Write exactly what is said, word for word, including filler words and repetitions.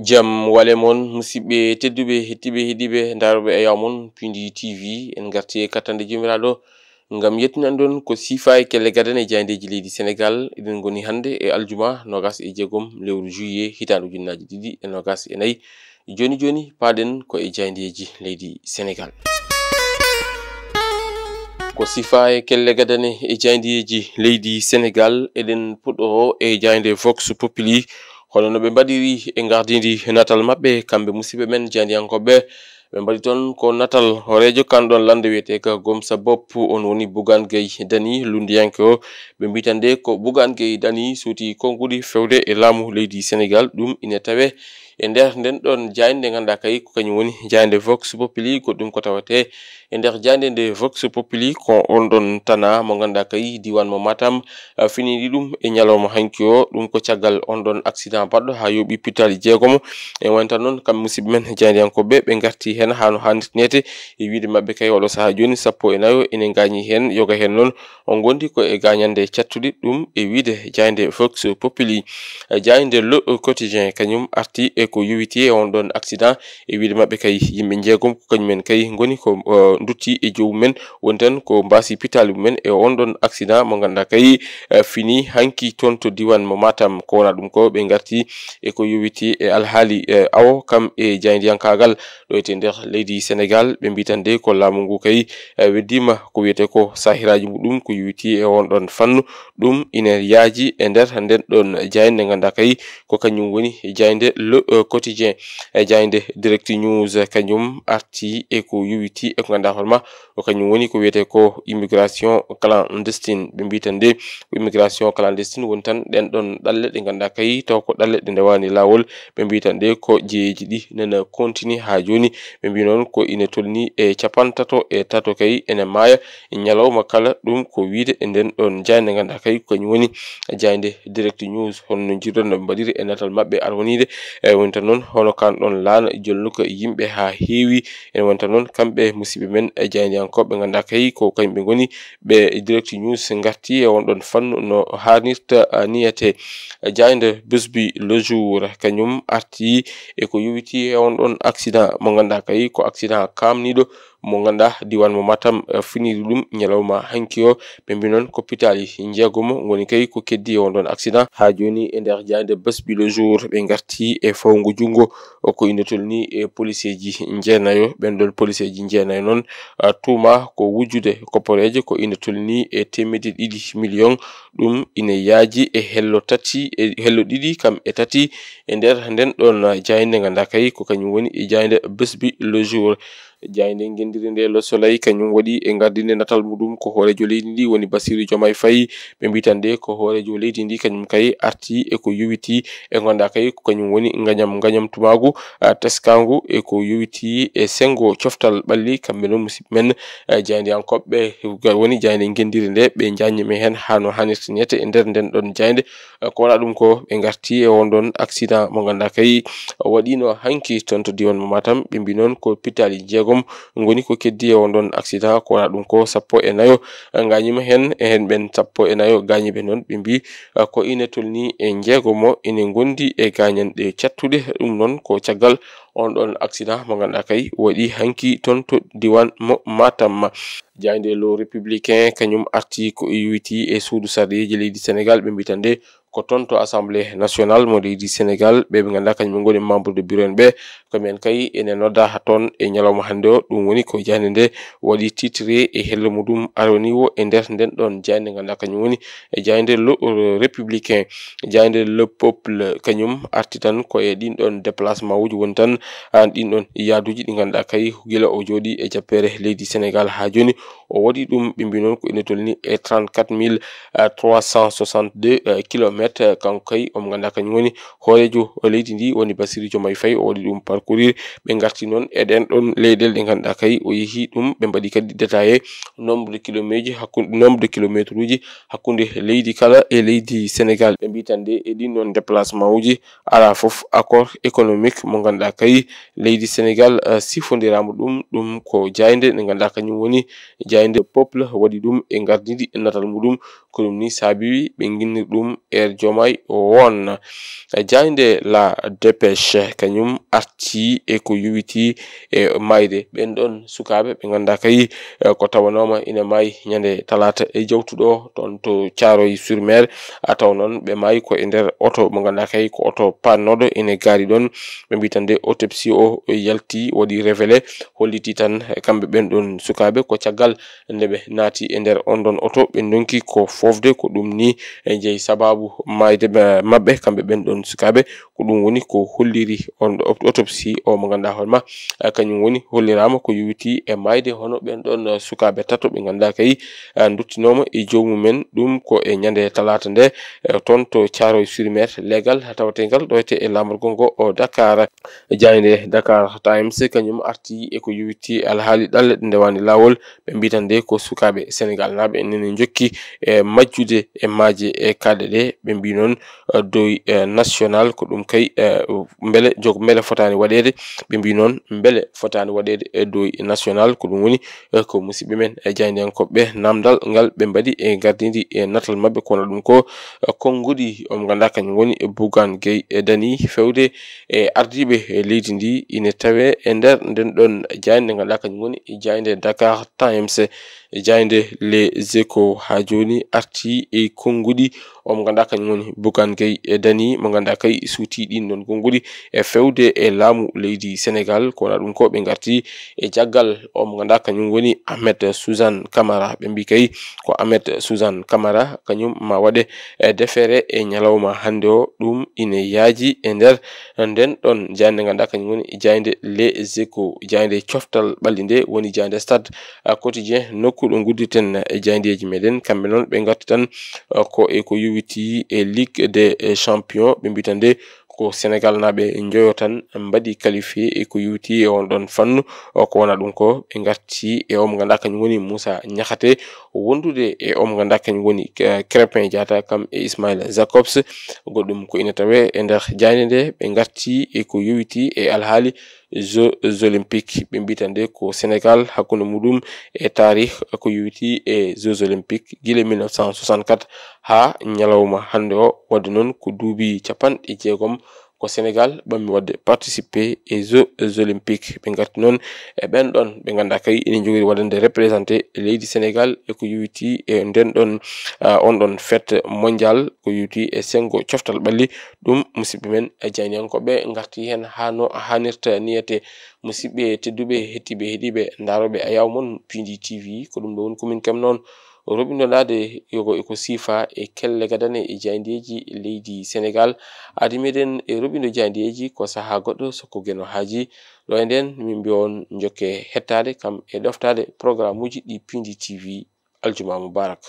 Jam wale mon, musidɓe tedduɓe, hettiiɓe, heɗiiɓe, ndaarooɓe e yaw mon, Pindi T V, en ngarti e kattande Joomiraaɗo ngam yettinande on ko siifa e kelle gadane e jaayndeeji leydi Senegaal. Eɗen ngoni hannde e aljuma noogas e jeegom lewru juillet hitaande ujunnaaji ɗiɗi e noogas e nayi. Jooni jooni, paaɗen ko e jaayndeeji leydi Senegaal. Ko siifa e kelle gadane e jaayndeeji leydi Senegaal, eɗen puɗɗoo e jaaynde Vox Populi. Hono no ɓe mbaɗiri e ngardiindi natal maɓɓe, kamɓe musidɓe men jaayndiyankooɓe, ɓe mbaɗi toon ko natal hooreejo kan ɗoon lannde wiyetee ka Gomsa Bopp, on woni Bougane Gueye Dany, lunndiyanke o. Ɓe mbiyi tan de ko Bougane Gueye Dany suuti konnguɗi feewde e laamu leydi Senegaal. Ɗum ine tawee e nder nden ɗoon jaaynde, nganndaa kay ko kañum woni jaaynde Vox Populi. Goɗɗum ko tawetee e nder jaaynde nde Vox Populi ko on ɗoon tana mo nganndaa kay diiwaan mo Matam, ah, finiindi ɗum e ñalawma hanki o. Ɗum ko caggal on ɗoon accident baɗɗo haa yooɓi pittaali jeegomo. E wonta noon, kam musidɓe men jaayndiyankooɓe, ɓe ngarti heen haa no haanirta neete. E wiyde maɓɓe kay, oɗo sahaa jooni, sappo e nayo ene ngaañi heen, yoga heen noon o ngondi ko e gaañande cattuɗi, ɗum e wiyde jaaynde Vox Populi. Eh, jaaynde Le Quotidien kañum arti e ko yowiti e on ɗoon accident. E wiyde maɓɓe kay, yimɓe njeegom ko kañumen kay ngoni ko, eh, ndutti e joomum en, woni tan ko mbaasi pittaali mum en e on ɗoon accident mo ngannduɗaa kay, eh, fini hanki toon to diiwaan mo Matam. Ko wonaa ɗum ko ɓe ngarti e ko yowiti e alhaali, eh, awo kam e jaayndiyankaagal ɗo e nder leydi Senegaal. Ɓe mbiyi tan de ko laamu ngu kay, eh, weddiima ko wiyetee ko sahiraaji muɗum ko yowiti e on ɗoon fannu. Ɗum ine yaaji e nder nden ɗoon jaaynde ngannduɗaa kay ko kañum woni jaaynde Le, eh, Quotidien. E jaaynde Direct News, eh, kañum arti e ko yowiti e ko ngannduɗaa hoore ma ko kañum woni ko wiyetee ko immigration clandestine. Ɓe mbiyi tan de ko immigration clandestine woni tan ɗeen ɗoon ɗalle ɗe ngannduɗaa kay taw ko ɗalle ɗe ndewaani laawol. Ɓe mbiyi tan de ko jeyeeji ɗi nana continue haa jooni. Ɓe mbiyi noon ko ine tolni e capantato e tato kay ene maaya ñalawma kala. Ɗum ko wiyde e nden ɗoon jaaynde ngannduɗaa kay ko kañum woni jaaynde Direct News, hono no njiiruɗon no ɓe mbaɗiri e natal maɓɓe arwaniide. E woni tan noon, hono kan ɗoon laana jolnuka yimɓe haa heewi. Ene woni tan noon, kamɓe musidɓe men, e jaayndiyankooɓe ngannduɗaa kay ko kañum ɓe ngoni, ɓe Direct News ngarti e on ɗoon fannu no haanirta, ah, niyete. Jaaynde Busbi Le Jour kañum arti e ko yowiti e on ɗoon accident mo ngannduɗaa kay ko accident kaamniiɗo mo ngannduɗaa diiwaan mo Matam, eh, finiiri ɗum ñalawma hanki o. Ɓe mbii noon ko pittaali njeegomo ngoni kay ko keddii e on ɗoon accident. Haa jooni e nder jaaynde Busbi Le Jour ɓe ngarti e fawngu junngo o ko ine tolni e poliseeji jeenayo. Ɓeen ɗoon poliseeji jeenayo noon, ah, tuuma ko wujjude kopporeeje ko ine tolni e teemedde ɗiɗi million. Ɗum ine yaaji e hello tati, e hello ɗiɗi kam e tati e nder nden ɗoon jaaynde ngannduɗaa kay ko kañum woni e jaaynde Busbi Le Jour. Jaaynde ngenndire nde Le Soleil kañum waɗi e ngardiinde natal muɗum ko hooreejo leydi ndi woni Bassirou Diomaye Faye. Ɓe mbii tan de ko hooreejo leydi ndi kañum kay arti e ko yowiti e ngannduɗaa kay ko kañum woni ngañam, ngañam tumaagu, ah, teskaangu e ko yowiti e senngo coftal ɓalli. Kamɓe noon musidɓe men, eh, jaayndiyankooɓe ga-, woni jaaynde ngenndire nde ɓe njaññi men heen haa no haanirta niyete e nder nden ɗoon jaaynde. Eh, ko wonaa ɗum ko ɓe ngarti e on ɗoon accident mo ngannduɗaa kay waɗiino hanki toon to diiwaan mo Matam. Ɓe mbii noon ko pittaali njeegom ngoni ko keddii e on ɗoon accident. Ko wonaa ɗum ko sappo e nayo ngaañiima heen, e heen ɓeen sappo e nayo gaañiiɓe noon, ɓe mbii, eh, ko ine tolni e njeegomo ine ngondi e gaañanɗe cattuɗe. Ɗum noon ko caggal on ɗoon accident mo ngannduɗaa kay waɗi hanki toon to diiwaan mo Matam. Jaaynde Le Républicain kañum arti ko yowiti e suudu sarɗiiji leydi Senegaal. Ɓe mbii tan de ko toon to Assemblée nationale mo leydi Senegaal, ɓe ɓe ngannduɗaa kañum ngoni membre de bureau en ɓe, ko ɓeen kay ene noddaa haa toon e ñalawma hannde o. Ɗum woni ko jaaynde nde waɗi titre e hello muɗum arwaniiwo e nder nden ɗoon jaaynde ngannduɗaa kañum woni e jaaynde Le Républicain. Jaaynde Le Peuple kañum arti tan ko e ɗiin ɗoon déplacement uji woni tan, ah, ɗiin ɗoon yaaduuji ɗi ngannduɗaa kay gila o jooɗii e jappeere leydi Senegaal haa jooni. O waɗi ɗum, ɓe mbii noon ko ene tolni e trente-quatre mille trois cent soixante-deux kilomètres. Kanko kay omo ngannduɗaa kañum woni hooreejo leydi ndi woni Bassirou Diomaye Faye, o waɗi ɗum parcourir. Ɓe ngarti noon e ɗeen ɗoon leyɗeele ɗe ngannduɗaa kay o yehi ɗum, ɓe mbaɗi kadi détaillé nombre de kilomètre uji hakkunde, nombre de kilomètre uji hakkunde leydi kala e leydi Senegaal. Ɓe mbii tan de e ɗiin ɗoon déplacement uji alaa fof accord économique mo ngannduɗaa kay leydi Senegaal, eh, sifondiraama ɗum. Ɗum ko jaaynde nde ngannduɗaa kañum woni jaaynde Peuple waɗi ɗum e ngardiindi e natal muɗum. Ko ɗum ni saabi ɓe nginniri ɗum e Diomaye won. Jaaynde La Dépêche kañum arti e ko yowiti e maayde ɓen ɗon sukaaɓe ɓe ngannduɗaa kay, eh, ko tawanooma ina maayi ñande talaata e jawtuɗo toon to Thiaroye sur Mer. A taw noon ɓe maayi ko e nder oto mo ngannduɗaa kay ko oto paannooɗo ina gaari ɗon. Ɓe mbii tan de autopsie o yalti, waɗi révélé, holliti tan kamɓe ɓen ɗon sukaaɓe ko caggal nde ɓe naati e nder on ɗon oto, ɓe ndonki ko foofde ko ɗum ni e jeyi sabaabu maayde ma-, maɓɓe kamɓe ɓen ɗon sukaaɓe. Ko ɗum woni ko holliri on ɗo autopsie o mo ngannduɗaa hoore ma, eh, kañum woni holliraama ko yowiti e maayde hono ɓen ɗon, eh, sukaaɓe tato ɓe ngannduɗaa kay, eh, nduttinooma e joomum en. Ɗum ko e ñande talaata nde, eh, toon to Thiaroye sur Mer, leegal tawateengal ɗo etee e laamorgo ngo o Dakar. Jaaynde Dakar Times kañum arti e ko yowiti alhaali ɗalle ɗe ndewaani laawol. Ɓe mbii tan de ko sukaaɓe Senegal naaɓe nene njokki e majjude e maaje e kaaɗe ɗe. Ɓe mbii noon, eh, deuil, eh, national ko ɗum kay, eh, mbele jog-, mbele fotaani waɗeede. Ɓe mbii noon mbele fotaani waɗeede e deuil national, ko ɗum woni, eh, ko musidɓe men e jaayndiyankooɓe ɓe naamndal ngal ɓe mbaɗi e ngardiindi e natal maɓɓe, ko wona ɗum ko, eh, konnguɗi o mo ngannduɗaa kañum woni Bougane Gueye Dany fewde e ardiiɓe e leydi ndi ine tawee e nder nden ɗon jaaynde nde ngannduɗaa kañum woni jaaynde Dakar Times. Jaaynde Les Échos haa jooni arti e konnguɗi o mo ngannduɗaa kañum woni Bougane Gueye Dany mo ngannduɗaa kay suuti ɗin ɗon konnguɗi e fewde e laamu leydi Senegal. Ko wona ɗum ko ɓe ngarti e caggal o mo ngannduɗaa kañum woni Ahmed Suzanne Camara. Ɓe mbii kay ko Ahmed Suzanne Camara kañum ma waɗe e defeere e ñalawma hannde o. Ɗum ine yaaji e nder nden ɗon jaaynde ngannduɗaa kañum woni jaaynde Les Échos, jaaynde coftal ɓalli nde woni jaaynde Stade, ah, Quotidien, nokku ɗo ngudditen e jaayndeeji meɗen. Kamɓe noon ɓe ngarti tan, ah, ko e ko yowiti e Ligue des Champions. Ɓe mbii tan de ko Senegal naaɓe njoyo tan mbaɗi qualifié e ko yowiti e on ɗon fannu. O ko wona ɗum ko ɓe ngarti e o mo ngannduɗaa kañum woni Moussa Niakhaté wondude e o mo ngannduɗaa kañum woni, eh, Crépin Diatta kam e Ismaila Jakobs. Goɗɗum ko ina tawee e nder jaaynde nde ɓe ngarti e ko yowiti e alhaali Jeux Olympiques. Ɓe mbii tan de ko Senegal hakkunde muɗum e taarih ko yowiti e Jeux Olympiques gila mille neuf cent soixante-quatre haa ñalawma hannde o. Waɗde noon ko duuɓi capanɗe jeegom ko Senegal ɓammi waɗde participer e Jeux Olympiques. Ɓe ngarti noon e ɓen ɗon ɓe ngannduɗaa kay ina njogori waɗande représenté leydi Senegal e ko yowiti e nden ɗon, ah, on ɗon fête mondial ko yowiti e senngo coftal ɓalli. Ɗum, musidɓe men, e jaayndiyankooɓe ngarti heen haa no haanirta niyete. Musidɓe tedduɓe, heɗtiiɓe, heɗiiɓe, ndaarooɓe Ayaw mon P D T V, ko ɗum ɗo woni ko min kam noon roɓindoɗaade yogo e ko siifa e kelle gadane e jaayndeeji leydi Senegal. Aadi meɗen e roɓindo jaayndeeji ko sahaa goɗɗo so ko Geno Haaji. Ɗo e nden min mbiya on njokke hettaade kam e ɗoftaade programme uji ɗi P D T V. Aljuma mubarak.